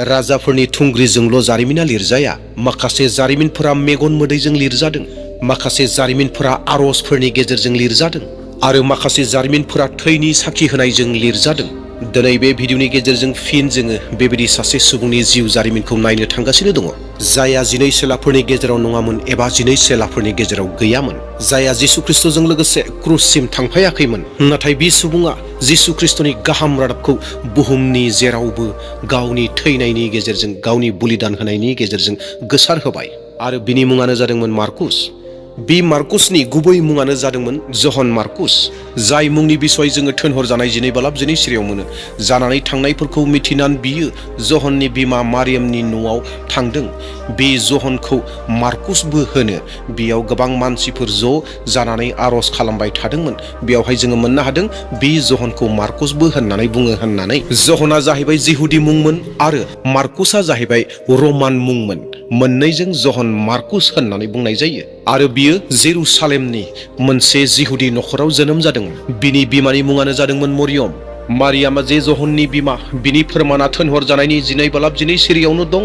राजाफोरनि थुंग्रिजोंल' जारिमिना लिरजाया, माखासे जारिमिनफोरा मेगन मोदैजों लिरजादों, माखासे जारिमिनफोरा आरजफोरनि गेजेरजों लिरजादों आरो माखासे जारिमिनफोरा थैनि साखि होनायजों लिरजादों। दिनै बे भिडिअनि गेजेरजों फिन जोङो बेबायदि सासे सुबुंनि जिउ जारिमिनखौ नायनो थांगासिनो दङ, जायहा 12 सेलाफोरनि गेजेराव नङामोन एबा 12 सेलाफोरनि गेजेराव गैयामोन, जायहा जिसु ख्रिस्टजों लोगोसे क्रुससिम थांफायाखैमोन, नाथाय बे सुबुङा जिसु ख्रिस्टनि गाहाम रादाबखौ बुहुमनि जेरावबो गावनि थैनायनि गेजेरजों, गावनि बलिदान होनायनि गेजेरजों गोसारहोबाय आरो बिनि मुङानो जादोंमोन मार्कुस। बे मार्कुसनि गुबै मुङानो जादोंमोन जहन मार्कुस, जाय मुंनि बिसय जोङो थोनहरजानाय 12 बालाब 12 सिरियाव मोनो। जानानै थांनायफोरखौ मिथिनानै बियो जहननि बिमा मारियामनि न'आव थांदों। बे जहनखौ मार्कुसबो होनो। बेयाव गोबां मानसिफोर ज' जानानै आरज खालामबाय थादोंमोन। बेयावहाय जोङो मोननो हादों बे जहनखौ मार्कुसबो होननानै बुङो होननानै। जहना जाहैबाय जिहुदी मुंमोन आरो मार्कुसआ जाहैबाय रमान मुंमोन। मोननैजों जहन मार्कुस होननानै बुंनाय जायो आरो बियो जेरुसालेमनि मोनसे जिहुदी नखराव जोनोम जादोंमोन। बिनि बिमानि मुङानो जादोंमोन मरियम। मारियामा जे जहननि बिमा, बिनि फोरमाना थोनहरजानायनि 12 बालाब 12 सिरियावनो दङ,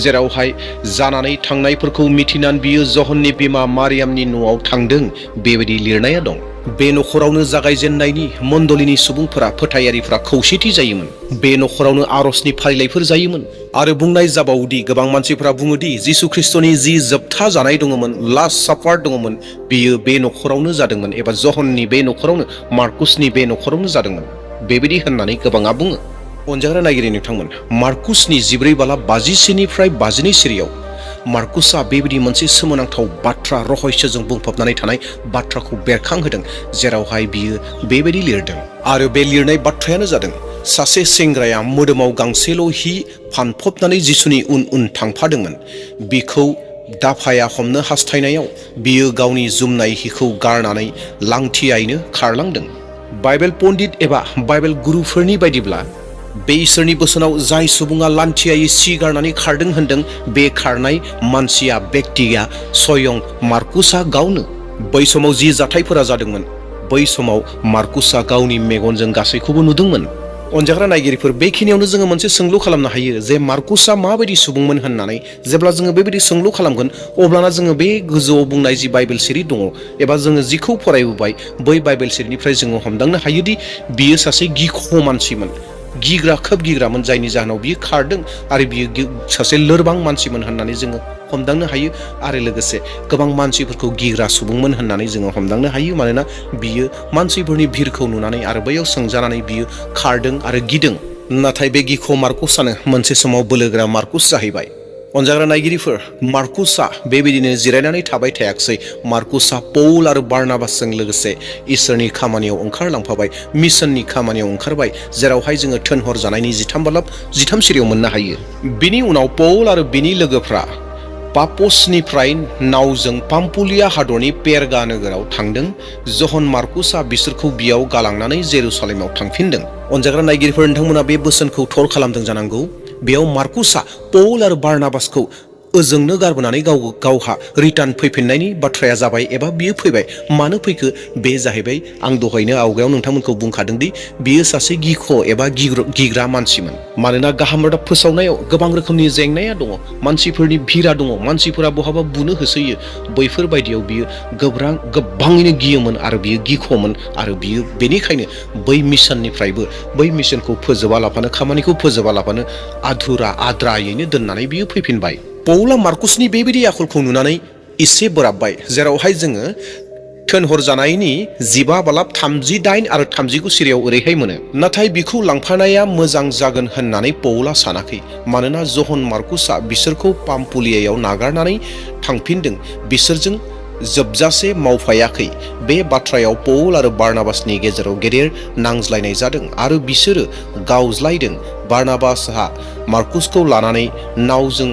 जेरावहाय जानानै थांनायफोरखौ मिथिनानै बियो जहननि बिमा मारियामनि न'आव थांदों, बेबायदि लिरनाया दं। बे नखरावनो जागायजेननायनि मण्डलीनि सुबुंफोरा, फोथायारिफ्रा खौसेथि जायोमोन। बे नखरावनो आरजनि फारिलाइफोर जायोमोन आरो बुंनाय जाबावोदि, गोबां मानसिफ्रा बुङोदि जिसु ख्रिस्टनि जि जोबथा जानाय दङमोन, लास्ट सापार दङमोन, बियो बे नखरावनो जादोंमोन एबा जहननि बे नखरावनो, मार्कुसनि बे नखरावनो जादोंमोन, बेबायदि होननानै गोबाङा बुङो। अनजाग्रा नायगिरि नोंथांमोन, मार्कुसनि 14 बालाब 51निफ्राय 52 सिरियाव मार्कुसआ बेबायदि मोनसे सोमोनांथाव बाथ्रा, रहस्यजों बुंफबनानै थानाय बाथ्राखौ बेरखांहोदों, जेरावहाय बियो बेबायदि लिरदों आरो बे लिरनाय बाथ्रायानो जादों, सासे सेंग्राया मोदोमाव गांसेल' हि फानफबनानै जिसुनि उन उन थांफादोंमोन। बिखौ दाफाया हमनो हास्थायनायाव बियो गावनि जुमनाय हिखौ गारनानै लांथियायैनो खारलांदों। बाइबेल पण्डित एबा बाइबेल गुरुफोरनि बायदिब्ला, बे इसोरनि बोसोनाव जाय सुबुङा लान्थियायै सि गारनानै खारदों होनदों, बे खारनाय मानसिया, बेक्तिया स्वयं मार्कुसआ गावनो। बै समाव जि जाथायफोरा जादोंमोन, बै समाव मार्कुसआ गावनि मेगनजों गासैखौबो नुदोंमोन। अनजाग्रा नायगिरिफोर, बेखिनियावनो जोङो मोनसे सोंलु खालामनो हायो जे मार्कुसआ माबायदि सुबुंमोन होननानै। जेब्ला जोङो बेबायदि सोंलु खालामगोन, अब्लाना जोङो बे गोजौआव बुंनाय जि बाइबेल सिरि दङ एबा जोङो जिखौ फरायबोबाय, बै बाइबेल सिरिनिफ्राय जोङो हमदांनो हायोदि बियो सासे गिख' मानसिमोन, गिग्रा, खोब गिग्रामोन, जायनि जाहोनाव बियो खारदों आरो बियो सासे लोरबां मानसिमोन होननानै जोङो हमदांनो हायो आरो लोगोसे गोबां मानसिफोरखौ गिग्रा सुबुंमोन होननानै जोङो हमदांनो हायो। मानोना बियो मानसिफोरनि भिरखौ नुनानै आरो बैयाव सोंजानानै बियो खारदों आरो गिदों। नाथाय बे गिख' मार्कुसआनो मोनसे समाव बोलोग्रा मार्कुस जाहैबाय। अनजाग्रा नायगिरिफोर, मार्कुसआ बेबायदिनो जिरायनानै थाबाय थायाखिसै। मार्कुसआ पौल आरो बारनाबासजों लोगोसे इसोरनि खामानियाव ओंखारलांफाबाय, मिशननि खामानियाव ओंखारबाय, जेरावहाय जोङो थोनहरजानायनि 13 बालाब 13 सिरियाव मोननो हायो। बिनि उनाव पौल आरो बिनि लोगोफ्रा पापसनिफ्राय नावजों पाम्पुलिया हादरनि पेरगा नोगोराव थांदों। जहन मार्कुसआ बिसोरखौ बियाव गालांनानै जेरुसालेमाव थांफिनदों। अनजाग्रा नायगिरिफोर, नोंथांमोना बे बोसोनखौ थर खालामदों जानांगौ। बेयाव मार्कुसआ पौल आरो बारनाबासखौ ओजोंनो गारबोनानै गावहा रिटार्न फैफिननायनि बाथ्राया जाबाय एबा बियो फैबाय। मानो फैखो? बे जाहैबाय, आं दहायनो आवगायाव नोंथांमोनखौ बुंखादोंदि बियो सासे गिख' एबा गिग्रा मानसिमोन। मानोना गाहाम रादाब फोसावनायाव गोबां रोखोमनि जेंनाया दङ, मानसिफोरनि भिरा दङ, मानसिफोरा बहाबा बुनो होसोयो। बैफोरबायदियाव बियो गोबाङैनो गियोमोन आरो बियो गिख'मोन आरो बियो बेनिखायनो बै मिशननिफ्रायबो, बै मिशनखौ फोजोबालाबानो, खामानिखौ फोजोबालाबानो आद्रायैनो दोननानै बियो फैफिनबाय। पौला मार्कुसनि बेबायदि आखलखौ नुनानै एसे बोराबबाय, जेरावहाय जोङो थोनहरजानायनि 15 बालाब 38 आरो 39 सिरियाव ओरैहाय मोनो। नाथाय बिखौ लांफानाया मोजां जागोन होननानै पौला सानाखै, मानोना जहन मार्कुसआ बिसोरखौ पाम्पुलियायाव नागारनानै थांफिनदों, बिसोरजों जोबजासे मावफायाखै। बे बाथ्रायाव पौल आरो बारनाबासनि गेजेराव गेदेर नांज्लायनाय जादों आरो बिसोरो गावज्लायदों। बारनाबासहा मार्कुसखौ लानानै नावजों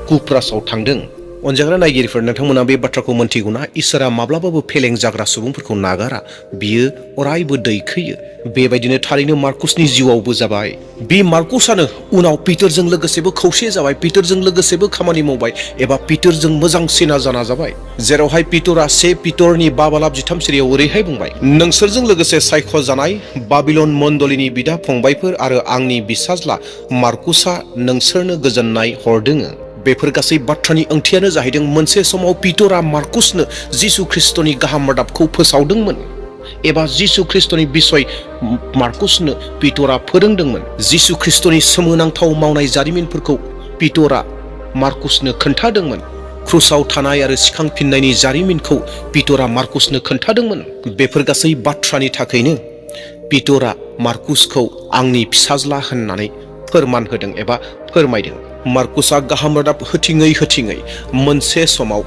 कुप्रासआव थांदों। अनजाग्रा नायगिरिफोर, नोंथांमोना बे बाथ्राखौ मोनथिगौना? इसोरा माब्लाबाबो फेलें जाग्रा सुबुंफोरखौ नागारा, बियो अरायबो दैखोयो। बेबायदिनो थारैनो मार्कुसनि जिउआवबो जाबाय। बे मार्कुसआनो उनाव पिटारजों लोगोसेबो खौसे जाबाय, पिटारजों लोगोसेबो खामानि मावबाय एबा पिटारजों मोजां सिना जाना जाबाय। जेरावहाय पिटरा 1 पिटरनि 5:3 सिरियाव ओरैहाय बुंबाय, नोंसोरजों लोगोसे सायख'जानाय बाबिलन मण्डलीनि बिदा फंबायफोर आरो आंनि बिसाज्ला मार्कुसआ नोंसोरनो गोजोननाय हरदोङो। बेफोर गासै बाथ्रानि ओंथियानो जाहैदों, मोनसे समाव पिटरा मार्कुसनो जिसु ख्रिस्टनि गाहाम रादाबखौ फोसावदोंमोन एबा जिसु ख्रिस्टनि बिसय मार्कुसनो पिटरा फोरोंदोंमोन। जिसु ख्रिस्टनि सोमोनांथाव मावनाय जारिमिनफोरखौ पिटरा मार्कुसनो खोन्थादोंमोन। क्रुसाव थानाय आरो सिखांफिननायनि जारिमिनखौ पिटरा मार्कुसनो खोन्थादोंमोन। बेफोर गासै बाथ्रानि थाखायनो पिटरा मार्कुसखौ आंनि फिसाज्ला होननानै फोरमान होदों एबा फोरमायदों। मार्कुसआ गाहाम रादाब होथिङै मोनसे समाव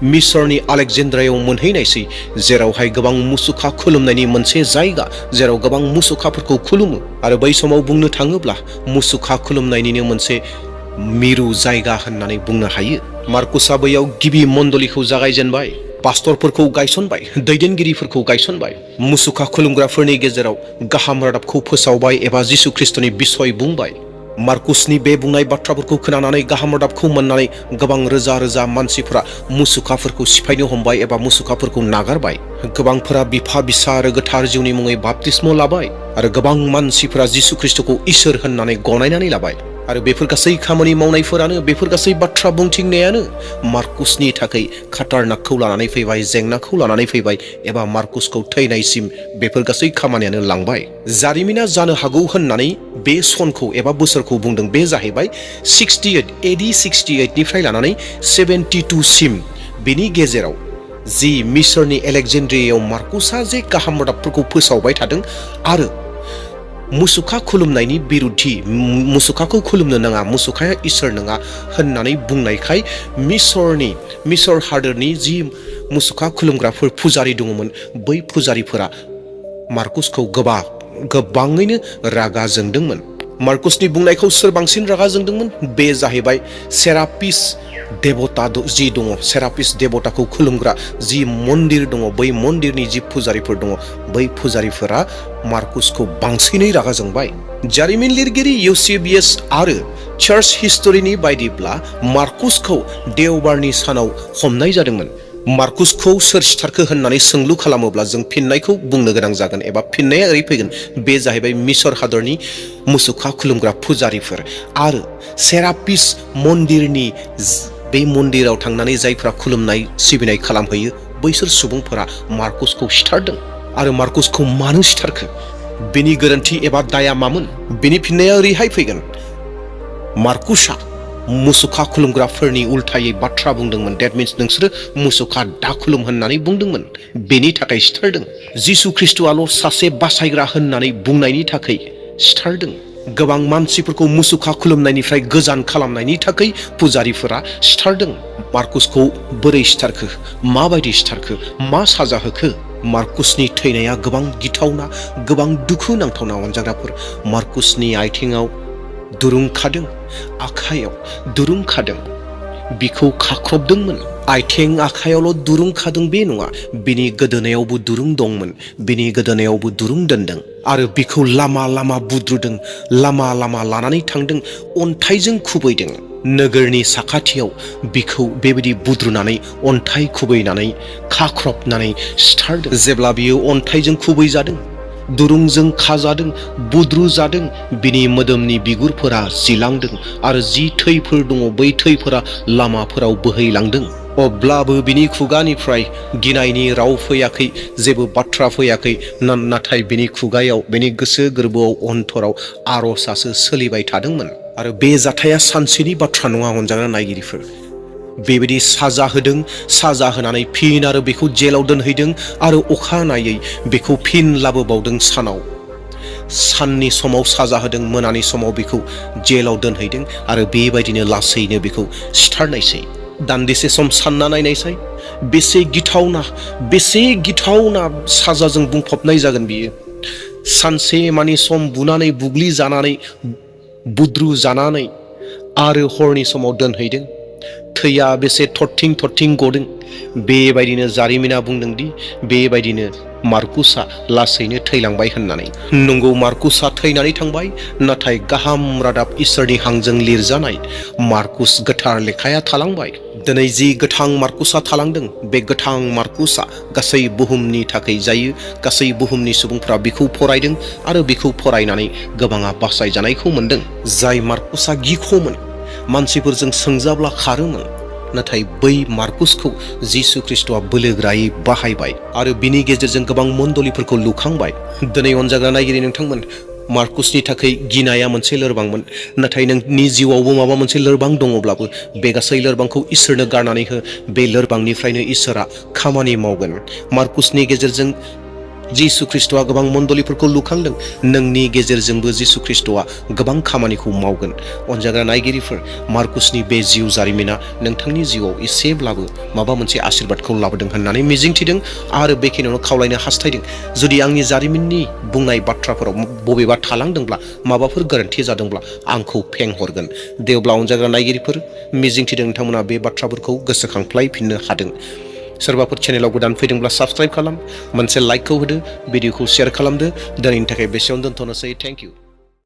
मिसरनि आलेक्जेन्ड्रियायाव मोनहैनायसै, जेरावहाय गोबां मुसुखा खुलुमनायनि मोनसे जायगा, जेराव गोबां मुसुखाफोरखौ खुलुमो। आरो बै समाव बुंनो थाङोब्ला मुसुखा खुलुमनायनिनो मोनसे मिरु जायगा होननानै बुंनो हायो। मार्कुसआ बैयाव गिबि मण्डलीखौ जागायजेनबाय, पास्टरफोरखौ गायसनबाय, दैदेनगिरिफोरखौ गायसनबाय, मुसुखा खुलुमग्राफोरनि गेजेराव गाहाम रादाबखौ फोसावबाय एबा जिसु ख्रिस्टनि बिसय बुंबाय। मार्कुसनि बे बुंनाय बाथ्राफोरखौ खोनानानै, गाहाम रादाबखौ मोननानै गोबां रोजा मानसिफोरा मुसुखाफोरखौ सिफायनो हमबाय एबा मुसुखाफोरखौ नागारबाय। गोबांफोरा बिफा बिसा आरो गोथार जिउनि मुङै बाप्तिस्म लाबाय आरो गोबां मानसिफोरा जिसु ख्रिस्टखौ इसोर होननानै गनायनानै लाबाय। आरो बेफोर गासै खामानि मावनायफोरानो, बेफोर गासै बाथ्रा बुंथिंनायानो मार्कुसनि थाखाय खाटारनाकखौ लानानै फैबाय, जेंनाखौ लानानै फैबाय एबा मार्कुसखौ थैनायसिम बेफोर गासै खामानियानो लांबाय। जारिमिना जानो हागौ होननानै बे सनखौ एबा बोसोरखौ बुंदों। बे जाहैबाय 68 AD 68निफ्राय लानानै 72 सिम। बेनि गेजेराव जि मिसरनि एलेक्जेन्ड्रियायाव मार्कुसआ जे गाहाम रादाबफोरखौ फोसावबाय थादों आरो मुसुखा खुलुमनायनि बिरुद्धि, मुसुखाखौ खुलुमनो नाङा, मुसुखाया इसोर नङा होननानै बुंनायखाय मिसर हादोरनि जि मुसुखा खुलुमग्राफोर फुजारि दङमोन, बै फुजारिफोरा मार्कुसखौ गोबाङैनो रागा जोंदोंमोन। मार्कुसनि बुंनायखौ सोर बांसिन रागा जोंदोंमोन? बे जाहैबाय सेरापिस देबता जि दङ, सेरापिस देबताखौ खुलुमग्रा जि मन्दिर दङ, बै मन्दिरनि जि फुजारिफोर दङ, बै फुजारिफोरा मार्कुसखौ बांसिनै रागा जोंबाय। जारिमिन लिरगिरि इउसेबियास आरो चार्च हिस्टरिनि बायदिब्ला मार्कुसखौ देवबारनि सानाव हमनाय जादोंमोन। मार्कुसखौ सोर सिथारखो होननानै सोंलु खालामोब्ला जों फिननायखौ बुंनो गोनां जागोन एबा फिननाया ओरै फैगोन, बे जाहैबाय मिसर हादरनि मुसुखा खुलुमग्रा फुजारिफोर आरो सेरापिस मन्दिरनि बे मन्दिराव थांनानै जायफ्रा खुलुमनाय सिबिनाय खालामहैयो, बैसोर सुबुंफोरा मार्कुसखौ सिथारदों। आरो मार्कुसखौ मानो सिथारखो? बेनि गोरोन्थि एबा दाया मामोन? बेनि फिननाया ओरैहाय फैगोन, मार्कुसआ मुसुखा खुलुमग्राफोरनि उल्थायै बाथ्रा बुंदोंमोन। डेट मिन्स नोंसोरो मुसुखा दा खुलुम होननानै बुंदोंमोन, बेनि थाखाय सिथारदों। जिसु ख्रिस्ट'आल' सासे बासायग्रा होननानै बुंनायनि थाखाय सिथारदों। गोबां मानसिफोरखौ मुसुखा खुलुमनायनिफ्राय गोजान खालामनायनि थाखाय फुजारिफोरा सिथारदों। मार्कुसखौ बोरै सिथारखो? माबायदि सिथारखो? मा साजा होखो? मार्कुसनि थैनाया गोबां गिथावना, गोबां दुखु नांथावना अनजाग्राफोर। मार्कुसनि आथिङाव दुरुं खादों, आखाइयाव दुरुं खादों, बिखौ खाख्रबदोंमोन। आथिं आखाइयावल' दुरुं खादों बे नङा, बिनि गोदोनायावबो दुरुं दंमोन, बिनि गोदोनायावबो दुरुं दोनदों आरो बिखौ लामा बुद्रुदों, लामा लानानै थांदों, अन्थाइजों खुबैदों। नोगोरनि साखाथियाव बिखौ बेबायदि बुद्रुनानै, अन्थाइ खुबैनानै, खाख्रबनानै सिथारदों। जेब्ला बियो अन्थाइजों खुबैजादों, दुरुंजों खाजादों, बुद्रुजादों, बिनि मोदोमनि बिगुरफोरा जिलांदों आरो जि थैफोर दङ, बै थैफोरा लामाफोराव बोहैलांदों। अब्लाबो बिनि खुगानिफ्राय गिनायनि राव फैयाखै, जेबो बाथ्रा फैयाखै, नाथाय बिनि खुगायाव, बिनि गोसो गोरबोआव, अन्तराव आरजआसो सोलिबाय थादोंमोन। आरो बे जाथाया सानसेनि बाथ्रा नङा अनजाग्रा नायगिरिफोर। बेबायदि साजा होदों, साजा होनानै फिन आरो बेखौ जेलाव दोनहैदों आरो अखानायै बेखौ फिन लाबोबावदों सानाव। साननि समाव साजा होदों, मोनानि समाव बेखौ जेलाव दोनहैदों आरो बेबायदिनो लासैनो बेखौ सिथारनायसै। दान्दिसे सम सानना नायनायसै, बेसे गिथावना साजाजों बुंफबनाय जागोन बियो। सानसे मानि सम बुनानै, बुग्लि जानानै, बुद्रु जानानै आरो हरनि समाव दोनहैदों। थैया बेसे थरथिं थरथिं गदों। बेबायदिनो जारिमिना बुंदोंदि बेबायदिनो मार्कुसआ लासैनो थैलांबाय होननानै। नंगौ, मार्कुसआ थैनानै थांबाय, नाथाय गाहाम रादाब इसोरनि हांजों लिरजानाय मार्कुस गोथार लेखाया थालांबाय। दिनै जि गोथां मार्कुसआ थालांदों, बे गोथां मार्कुसआ गासै बुहुमनि थाखाय जायो। गासै बुहुमनि सुबुंफ्रा बिखौ फरायदों आरो बिखौ फरायनानै गोबाङा बासायजानायखौ मोनदों। जाय मार्कुसआ गिख'मोन, मानसिफोरजों सोंजाब्ला खारोमोन, नाथाय बै मार्कुसखौ जिसु ख्रिस्ट'आ बोलोग्रायै बाहायबाय आरो बिनि गेजेरजों गोबां मण्डलिफोरखौ लुखांबाय। दिनै अनजाग्रा नायगिरि नोंथांमोन, मार्कुसनि थाखाय गिनाया मोनसे लोरबांमोन, नाथाय नोंनि जिउआवबो माबा मोनसे लोरबां दङब्लाबो बे गासै लोरबांखौ इसोरनो गारनानै हो। बे लोरबांनिफ्रायनो इसोरा खामानि मावगोन। मार्कुसनि गेजेरजों जिसु ख्रिस्ट'आ गोबां मण्डलिफोरखौ लुखांदों। नोंनि गेजेरजोंबो जिसु ख्रिस्ट'आ गोबां खामानिखौ मावगोन। अनजाग्रा नायगिरिफोर, मार्कुसनि बे जिउ जारिमिना नोंथांनि जिउआव एसेब्लाबो माबा मोनसे आशीर्बादखौ लाबोदों होननानै मिजिंथिदों आरो बेखिनियावनो खावलायनो हास्थायदों। जुदि आंनि जारिमिननि बुंनाय बाथ्राफोराव बबेबा थालांदोंब्ला, माबाफोर गोरोन्थि जादोंब्ला आंखौ फेंहरगोन। दे अब्ला अनजाग्रा नायगिरिफोर, मिजिंथिदों नोंथांमोना बे बाथ्राफोरखौ गोसोखांफ्लायफिननो हादों। सोरबाफोर चेनेलाव गोदान फैदोंब्ला साबस्क्राइब खालाम, मोनसे लाइकखौ होदो, भिडिअखौ शेयार खालामदो। दिनैनि थाखाय बेसेयावनो दोनथ'नोसै। Thank you.